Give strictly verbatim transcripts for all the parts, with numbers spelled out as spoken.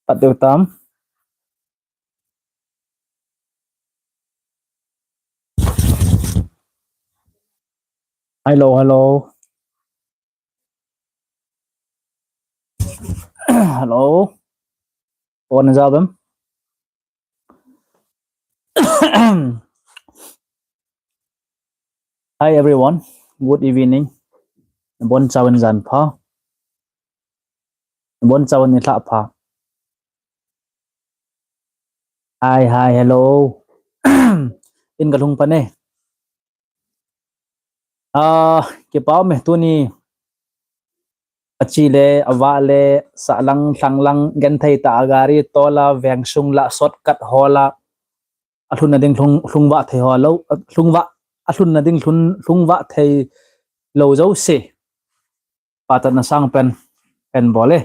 Pat deu tam. Hello, hello. Hello. Phone jawab em? Hi everyone. Good evening. Bon chauvin jan pha. Bon chauvin ni lha pha. Hi, hi, hello. In ka lhung pa ne. Ah, kipa me tuni. Achi le, ava le, sahlang, lhanglang, genthei ta a gari tola, vengsung la, shortcut hola. Alhun na ding lhung, lhung va thei ho lo, lhung va, alhun na ding lhung, lhung va thei lo jo se. Patan na sang pen, pen bol e.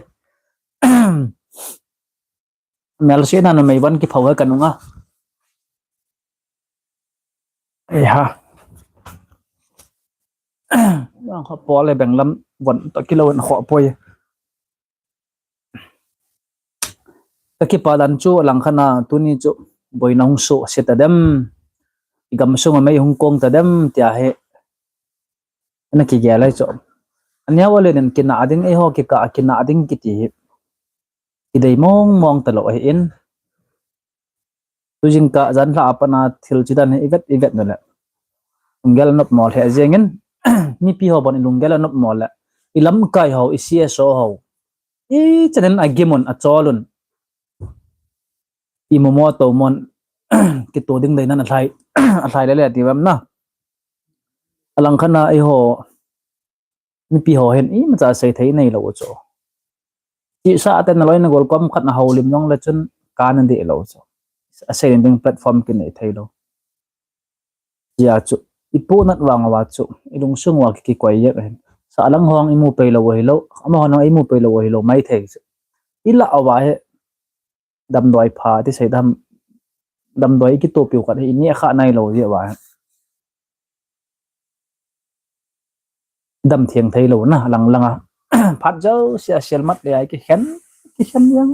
Mel si na na mei van ki phau ha kanunga. E ha. Yang kho pol e benglam von to kilo en kho poi. Ka kipa dan chu langkhat na tuni chu boina hung so se ta dem. I gam sunga mei hung kong ta dem tia he. Ana kigel lai chu. Ania wale nen kina ding eiho kika kina ding kiti hi. Kidei mong mong ta lo ahi in. Tujing ka jan lha apana thil chidan hi ivet ivet nule. Lunggel anop mo le jengin. Mipi ho bon i lunggel anop mo le. I lamkai ho, i C S O ho. I chanen a gimun a cholun. I momo to mon. Kitu ding dei nan a lhai. A lhai le le ti vam na. Alangkhat na eiho. Mipi ho hin imacha sei thei nei lo chu. Chi sa ate na loi na gol kom khat na haulim jong le chun ka na de lo chu. A sei ding platform ki nei thei lo. Tia chu. I pu nat vang wa chu. I lungsung wa ki koi ye hin. Sa lang hong i mu pei lo wa hi lo. Ama hong i mu pei lo wa hi lo mai thei chu. I la awa he. Damdoi pha ti sei dam. Damdoi ki to piu khat hi ni kha nai lo ye wa. Dam thiang thei lo na lang lang a. Phat jo sia sial mat le ai ki khen ki khen yang.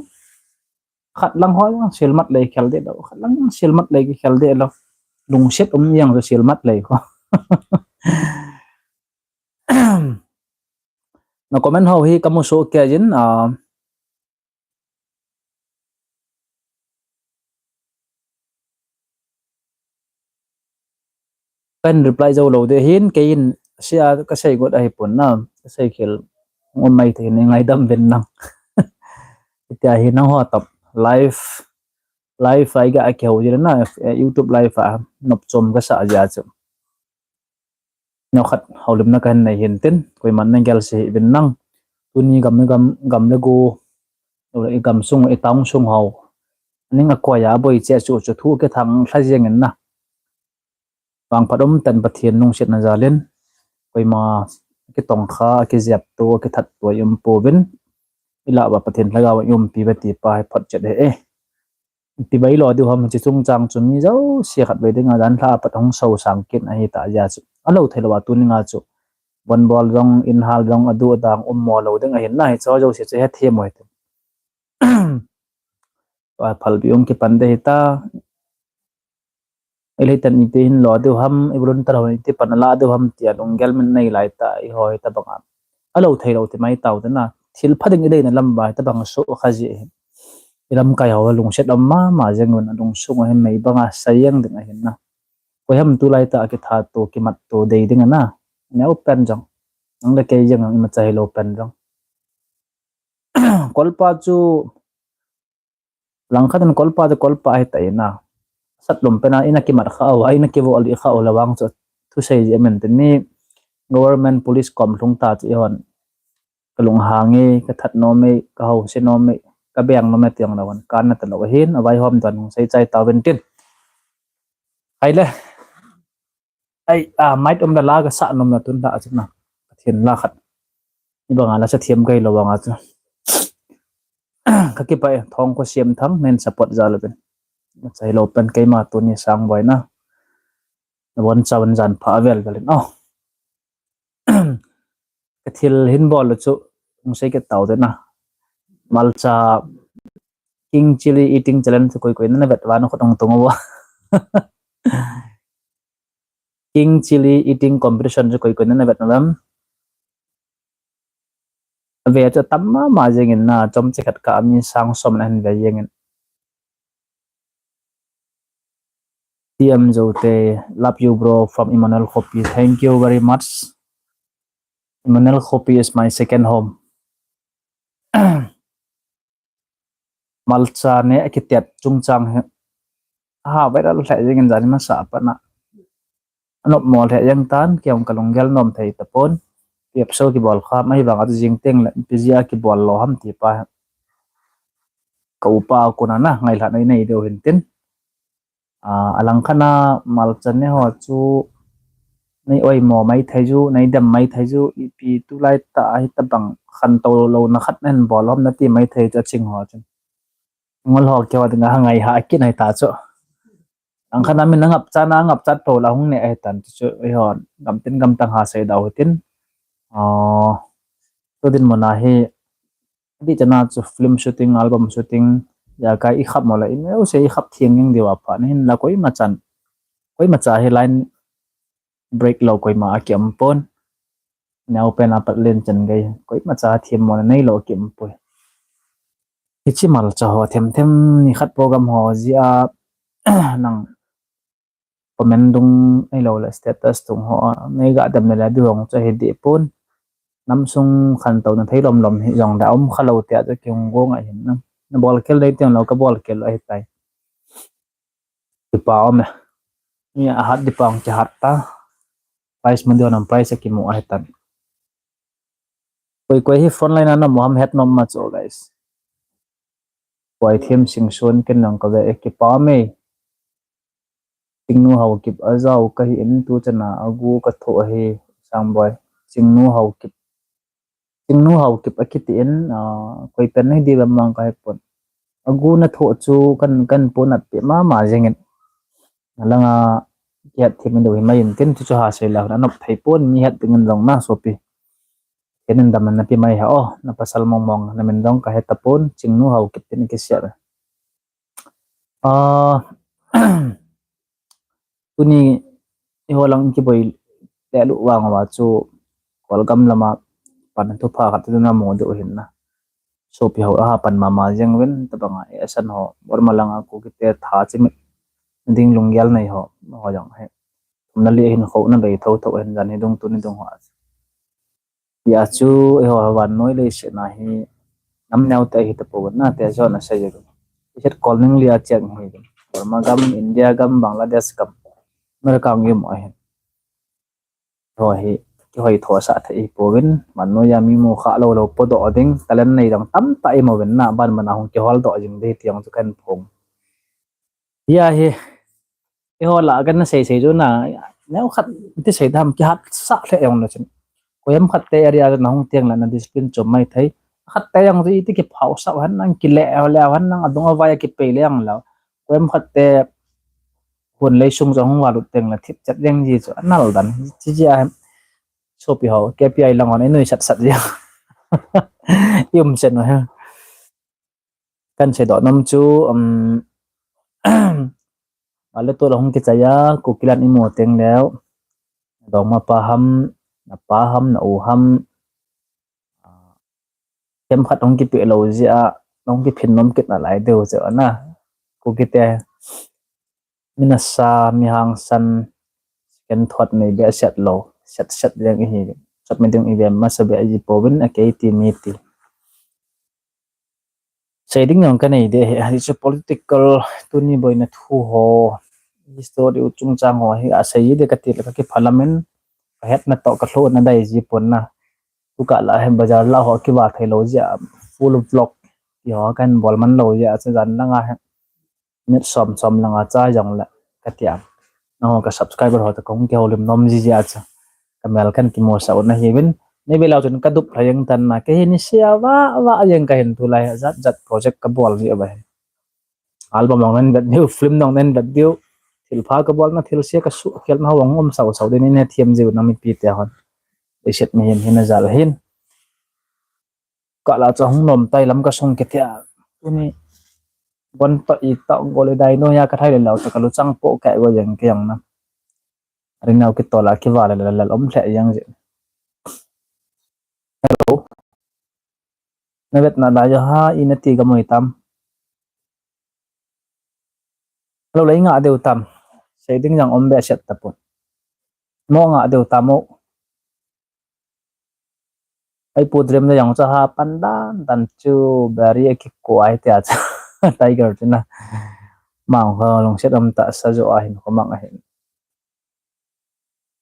Khat lang hoi yang sial mat le khel de lo. Khat lang sial mat le ki khel de lo. Lungset um yang jo sial mat le ko. Na comment ho hi kamu so ke jin a Kan reply jo lo de hin kei in sia ka sei got ahi pon na ka sei khel ngom mai thei ni ngaidam ven nang. Tia hi nang ho top live live ai ga a keu jira na YouTube live a nop chom ka sa ja chu. Neo khat haulimna ka hin nei hin tin koiman na gel se hi vin nang. Tuni gam gam gam le go i gam sung i town sung hau ning a koi a boi che chu chu thu ke thang thla jeng in na. Vangphat um tan Pathian lungsetna jalin koima kitong kha kijep tu kithat tu i um pouvin i lah va Pathian lhagao i umpi va ti pa hi phot chet he e. Ti bai lo diu ham chi chungchang chu mi jouse khatvei dinga dan lha pat hung so sang kin ahi ta ja chu. A lo thei lo a tuninga chu. Von bol jong, in hal jong, adu adang um mo lo ding ahin na hi cho jouse chu hethem u hite. Pa phalbi um kipan de hita. Ilei tan iti hin lo diu ham, i volunteer ho iti pan la diu ham tia lunggel min nei lai ta, i ho hita banga. A lo thei lo ti mai tau te na. Thil pha ding i deina lam ba hita banga so kha ji hi. I lamkai ho lungset um mama jeng un a lungsung u hi mei banga sa jeng ding ahin na. Koi ham tulai ta kithat tu kimat tu dei ding ana. Neo pen jong. Nang le kei jeng jong ima chai lo pen jong. Kolpa chu langkhat in kolpa chu kolpa ahi ta ina. Sat lum pen a ina kimat kha u, ina kivo li kha u la vang chu thusei ji amen te mi government police kom lhung ta chu i hon. Ka lunghang e, ka that nom e, ka hausi nom e, ka beng nom e tiang lo an kan na ta lo hin, a vaihom dan hung sei chai tau vin tin. Ai le. Ai, a, mait um la la ka sa nom na tun la a chun na. Pathian la khat. Ni banga la sa thiam kai lo banga chu. Ka kipa e, thong ko siam thang, nen support ja lo vin. Chai lo pen keima tuni sang boi na. Na von cha von jan pha vel vel in. Oh. Ka thil hin bol chu hung sei ke tau de na. Malcha King Chili Eating Challenge chu koi koi nana vet uva, nakhut hung tung uvo. King Chili Eating Competition chu koi koi nana vet uvam? Ve chu atam mama jengin na, chomcha khat kah a mi sang som ana hin ve jengin. T M Zote, love you bro from Emmanuel Khopi. Thank you very much. Emmanuel Khopi is my second home. Malcha ne akitet chungchang hi, ha, viral lheh jengin jani masa a pat na. Anop mo lheh jeng tan, kei jong kalunggel nom thei tapon. Kei episode kibol kha, ahivang a chu jing teng le ipi jeh a kibol lou ham ti pa, ka upa a kona na ngailhah nei nei diu hin tin. A, alangkhat a Malcha ne ho chu nei oimo mai thei ju, nei dem mai thei ju, ipi tulai tah a hitabang khantou louna khat nahin bol lou ham nati mai thei chu aching ho chun. Ngol ho keiho dinga ngaihah kit ahi ta chu. Alangkhat a min angapchat na, angapchat pou la hung ne ahi tan chu, eiho gamtin gamtang ha seidoh u hitin. Tu dinmun a hi, adih chan a chu film shooting, album shooting, ijakai ikhap mo le, ineosei ikhap theng jeng diu apha, ahinla koimachan, koimacha hi line break lou koima akium pon. Neopen a pat len chan gei, koimacha themmona neilou akium poi. Hiche Malcha ho themthem nikhat program ho jeh a nang comment dung ahiloule status dung ho a neiga dem le le dihong chu ahi deh pon. Namsung khantouna thei lomlom hijongle aum khalou tia chu kihung gong ahin na. Nabolkhel dei teng lou, kabolkhel lou ahitai. Kipa um e. Mi ahat ding pa kihat ta. Prize mu ding ham, prize akimu ahitan. Koi koi hi frontline a na um ham het nom ma chu, guys. Koi them sing son ken nang kave e, kipa um e. Chingnu Haokip ajao kahi in, tu chana agu kathoh ahi, Sangboi. Chingnu Haokip, Chingnu Haokip akiti in, koi pen nahi ding vang kahepon. Agu nathoh chu kan, kan ponat peh mama jengin. Alanga kihet them diu himai intin, chuchu ha seile hon anop thei pon, mi het dingin jong na sopi. Kenin damna nape mai ha o, na pasal mong mong, namin jong kahe tapon, Chingnu Haokip tin kisei e. Tuni eiho lang kiboi lelu vang uva chu, Kolgam lama pan thupha khat chu namu diu hin na. Sopi ho aha pan mama jeng uvin, tabanga eisan ho, Burma langa Kukite tha chimit ding lunggel nei ho, ho jong hi. Thumna le hin khouna bei thotho hin jan hi dung tuni dung ho. Hia chu eiho vannoi leiset na hi nam neote ahi tapouvin na, ti jong asei uvin. Iset Kolning lia cheng hi, Burma gam, India gam, Bangladesh gam, America gam ahin. Ho hi kihoi thosah thei hipouvin, vannoi a mi mu kha lou lou podoh ding talent nei jong tamtah imu uvin na, banban a hung kiholdoh jing ding ti jong chu kahin phong. Hia hi eiho lah a kana sei sei chu na, neokhat ti sei dam, kihatsah lheh jongle chun, koiham khat te area na hung tengle na discipline chom mai thei. Khat te jong chu iti kiphaosah u hen nang, kile le u hen nang, adung avai a kipei le jongle. Koiham khat te hun leisung chu hung valut tengle thipchet jeng ji chu anal dan. Hiche jeh a sopi ho, K P I lang hon inui sat sat jeng. I umchan u hi. Kan seidoh nom chu, um, ale tu la hung kichai a, Kukiland imu tengleu, dongma pa ham, napa ham, na u ham, themkhat hung kipeh lou jeh a, hung kiphin nom kit nalai diu chu ana. Kukite, mi nasa, mi hangsan, second thought nei behseh lou, set set jeng ihi, chop mi ding ive masa be aji pouvin, akei ti mi ti. Sei ding jong kanei deh hi, hiche political tuni boina thu ho, history u chungchang ho hi asei ding kati le kakiphalam in, kahetna toh kalhuhna dai ji pon na. Tukah lah hi bazar lah ho kiva thei lou jeh a, full vlog ti ho kahin bol man lou jeh a chu jan langa hi minute som som langa chai jongle katia, nangho ka subscriber ho toh kahung kihoulim nom ji jeh a chu kamel kahin kimusah u ahiuvin. Nei ve leu chun kadup lha jeng tan na, kei hi nisea vah vah jeng kahin, tulai jat jat project kabol ji uva hi. Album jong nahin vet diu, film jong nahin vet diu. Thilpha kabolna, thilse kasuhkhelna ho jong um sau sau ding, nei hethem jiu na mipite hon. Leiset mihem hina jal hin. Kah lah chu hung nomtai lam kasung kitia. Tuni Bon to i to gol i dai no ya ka thai le lo to ka lu chang po ka go jeng ke jong na. Ring nau ki to la ki va le le le om thle jeng je. Hello. Na vet na la yo ha i na ti ga moi tam. Hello, la i nga deu tam. Sei ding jang om be set ta pun. Mo nga deu tam mo. Ai pu dream da jong cha ha pan dan dan chu bari a ki ko ai tia cha. Tiger chu na. Mang ho long set om ta sa jo a hin ko mang a hin.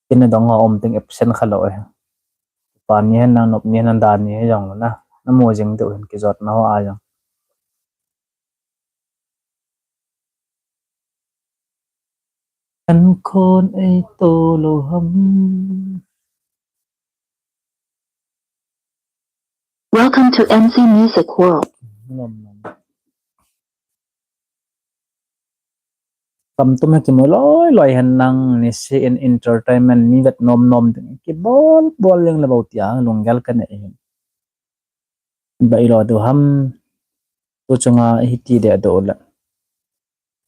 Kin na dong ho om ting absent kha lo e. Pa ni hen nang nop ni hen nang dan ni he jong na. Na mo jing deu hin ki jot na ho a jong. Kan khon ei to lo ham. Welcome to M C Music World. Nom nom. Kam tum he ki mo loi loi hen nang ni si in entertainment ni vet nom nom ding ki bol bol jeng le bou tia lunggel ka nei hin. Ba i lo deu ham tu chunga i hi ti deh deu la.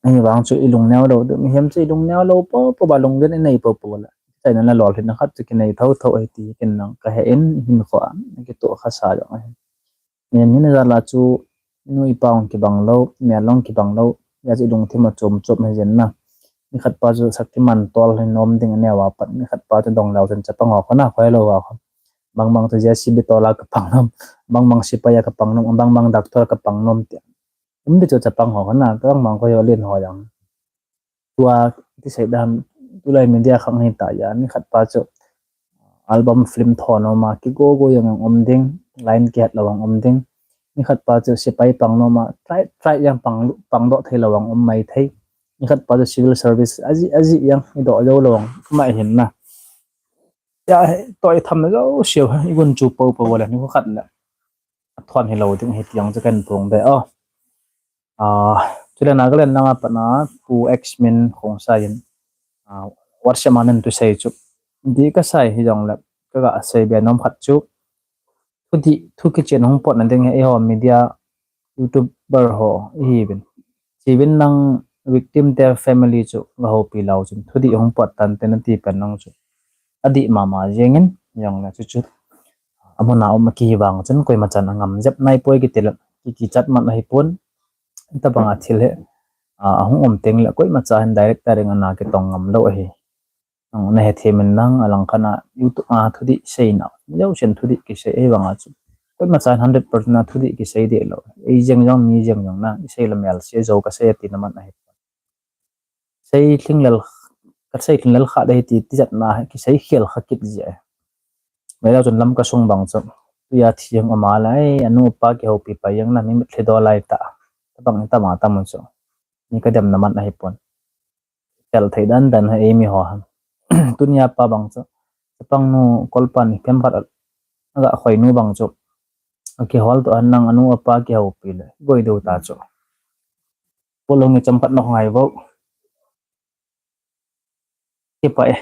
Ahivang chu i lungneo lo deu, mihem chu i lungneo lo po po ba lunglen i nei po po la. Chaina la lolhinna khat chu ki nei tho tho ahi ti kin nang ka he in hin kho a, ki to kha sa jong ahi. Mihem hin a jat la chu nu i pa ong ki bang lo, mel ong ki bang lo, ya chu i lungthim a chom chom he jen na. Ni khat pa chu saktiman tol hin nom ding a neo a pat, ni khat pa chu dong lau chen chapang ho kho na, khoi lo ho kho. Bang bang chu J C B tola ka pang nom, bang bang sipai a ka pang nom, bang bang doctor ka pang nom ti. Um di chu chapang ho kana, bang bang ko yo len ho yang. Tua ti sei dam, tulai media khang hin ta ya, ni khat pa chu album film tho nom a, ki go go yang ang om ding, line ki hat lo ang om ding. Ni khat pa chu sipai pang nom a, try, try yang pang, pang do thei lo ang om mai thei. Ni khat pa chu civil service, aji, aji yang, i do jo lo ang, mai hin na. Ya, he, to i tham na jo siu, i gun chu po po le, ni khu khat le. A thon hi lo ding hi tiang chu kan pung be, oh. Ah, chule Nagaland lama pat na, Pu X Min Khongsai in, ah, WhatsApp a nen tu sei chu. Di ka sai hi jong le, ka ga sei be nom khat chu. Thu di, thu kichen hung pot na ding he, i ho media, YouTuber ho, i hi bin. Chi bin nang victim te family chu, ga ho pi lau chun. Thu di hung pot tan te na ti pen nang chu. A di mama jeng in, jong le chu chu. A mun a um a ki vang chun, koima chan a ngam jep nai poi ki ti le, ki, ki chat man ahi pon. Tabang a thil he, a, a hung um teng le, koima cha hin director ring ana ki tong ngam lo ahi. Nang na he themin nang a lang khan a YouTube a thu di sei na. Yo chen thu di ki sei e vang a chu. Koima cha hin hundred percent a thu di ki sei de lo. Ei jeng jong mi jeng jong na, i sei lo mel se jo ka sei ti na man ahi. Sei thing lel, ka sei thing lel kha de ti, ti jat na, ki sei khel kha kit je. Mai lo chun lam ka sung bang chu. Tu ya thi jeng ama lai, anu pa ki ho pi pa jeng na mi mit thli do lai ta. Tabang tama tama chu. Ni ka dem na man ahi pon. Tel thei dan dan ha ei mi ho ha. Tunia pa bang chu. Chapang nu kolpan phem khat a ga khoi nu bang chu. A ki hol to an nang anu apa ki ho pi le. Goi do ta chu. Polong ni cham khat nok ngai vo. Ki pa e.